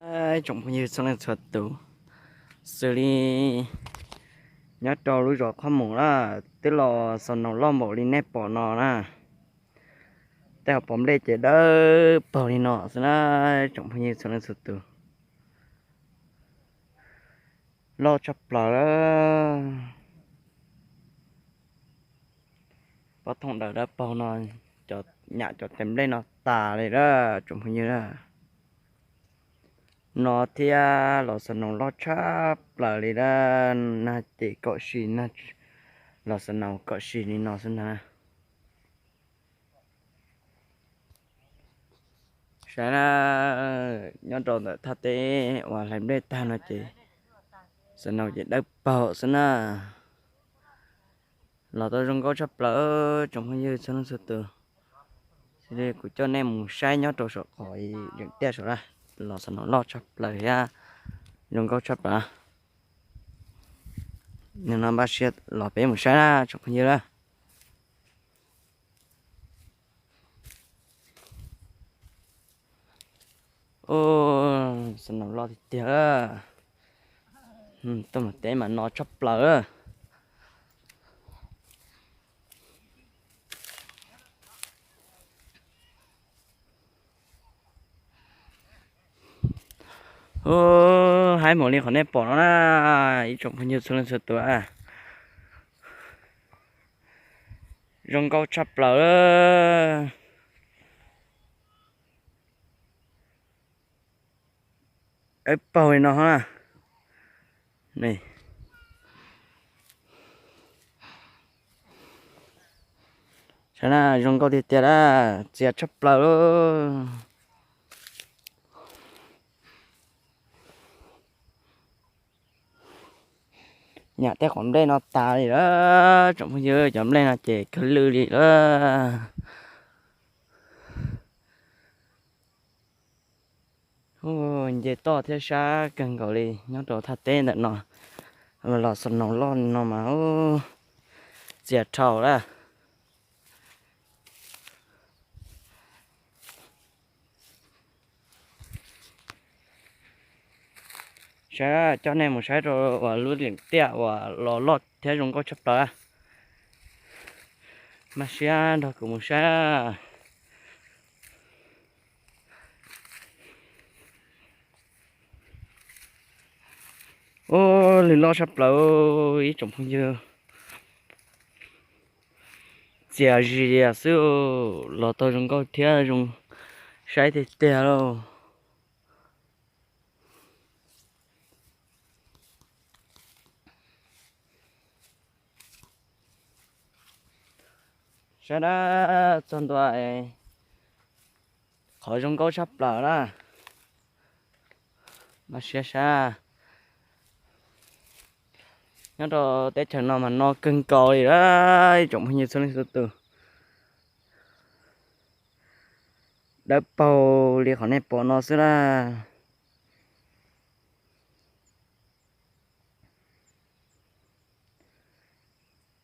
Tsoom phooj ywg txhua leej txhua tus, xws li nyob rau lub zos Qhov Mus na, twb los xaus noos loj npaum li nej pom no na. Tej hauv paus nplej ces dawb paug li no xwb na, tsoom phooj ywg txhua leej txhua tus. Loj tshaj plaws. Pob thooj daws dawb paug no, cov nyam cov tes nplej no tas li lawm tsoom phooj ywg. No thiab los xaus noos loj tshaj plaws li lawm, nag ces kom si, nag los xaus noos kom si li no xwb ntag. Saib na, nyob rau ntawm thaj teb uas hlais nplej tag no ces xaus noos ces dawb paug xwb na. Los tau zoo nkauj tshaj plaws tsoom phooj ywg txhua leej txhua tus. Kuv coj nej mus saib nyob rau saum qhov yeem tiaj saum na, los xaus noos loj tshaj plaws thiab zoo nkauj tshaj plaws. Nim no npaj siab los peb mus saib na tsoom phooj ywg na. Xaus noos loj tiag tiag. Tuaj mus teb mas no tshaj plaws. Haib npaum li qhov nej pom no na, ib tsoom phooj ywg txhua leej txhua tus, zoo nkauj tshaj plaws. Dawb paug li no na. Saib na, zoo nkauj tiag tiag na, txias tshaj plaws. Nyam tej qhov nplej no tas li lawm tsoom phooj ywg, cov nplej no ces kawg lwj li lawm. Nce toj thiab sab kawg nkaus li nyob rau thaj teb ntawm no, los xaus noos loj no mas txias dhau lawm. Saib, coj nej mus saib rau uas lub yeem tiaj uas los loj thiab zoo nkauj tshaj plaws. Npaj siab nrog kuv mus saib. Ub, lwj loj tshaj plaws ib tsoom phooj ywg. Txias zias xwb, los tau zoo nkauj thiab zoo saib tiag tiag lauj. Saib dab txog ntua, qhov zoo nkauj tshaj plaws na. Mas siab sab, nyob rau teb chaws no mas no kawg nkaus li lawm ib tsoom phooj ywg txhua leej txhua tus. Dawb paug li qhov nej pom no xwb na.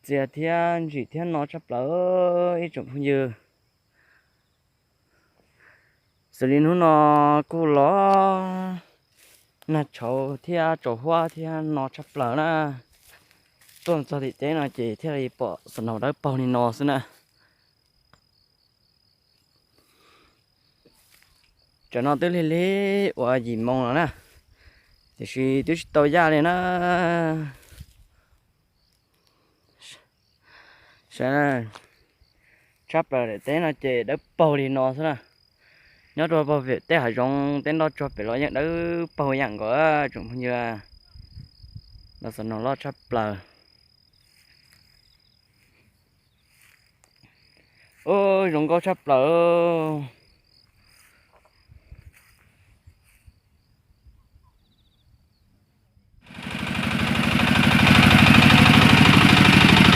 Txias thiab ntsim thiab no tshaj plaws ib tsoom phooj ywg. Xws li hnub no kuj los nag tshauv thiab tsaus huab thiab no tshaj plaws na. Tuaj txog tim teb no ces thiaj li pom snow dawb paug li no xwb na. Tsam no twb lig lig uas yim moo los na, tiam sis twb tsis tau yaj li na. Saib, tshab plaws daim teb no ces dawb paug li no xwb na. Nyob rau pog vim tej hav zoov tej nroj tsuag pem los yeej dawb paug yam nkaus tsoom phooj ywg. Los snow loj tshab plaws. Ub, zoo nkauj tshaj plaws.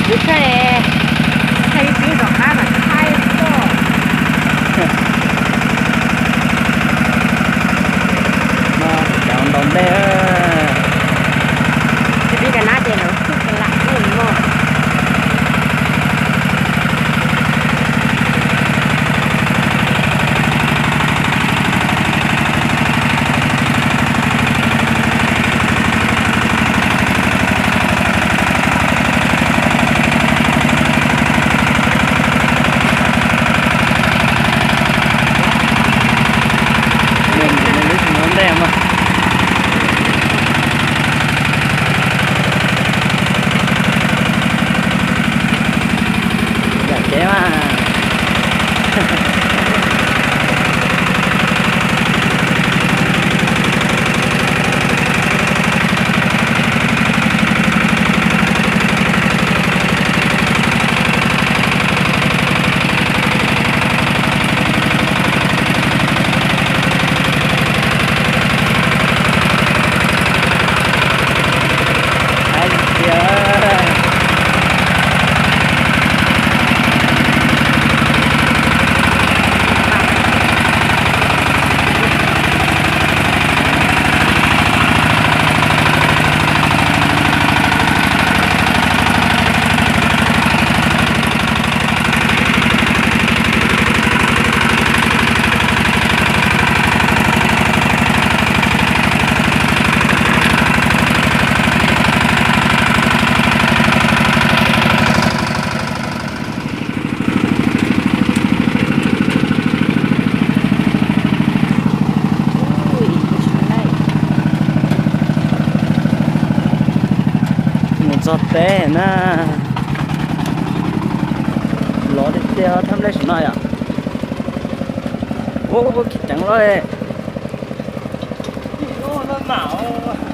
Kuv tshaj, tshaj ib tib tom qab mas tshaj tuaj. No cov ntaus nplej, ib cov nab ces lawv txhij lam ub no. Zog teb na, lov tiag tiag thaj nplej saum no yom. Ua, ua kiv ceev loj li. Loj loj mam os.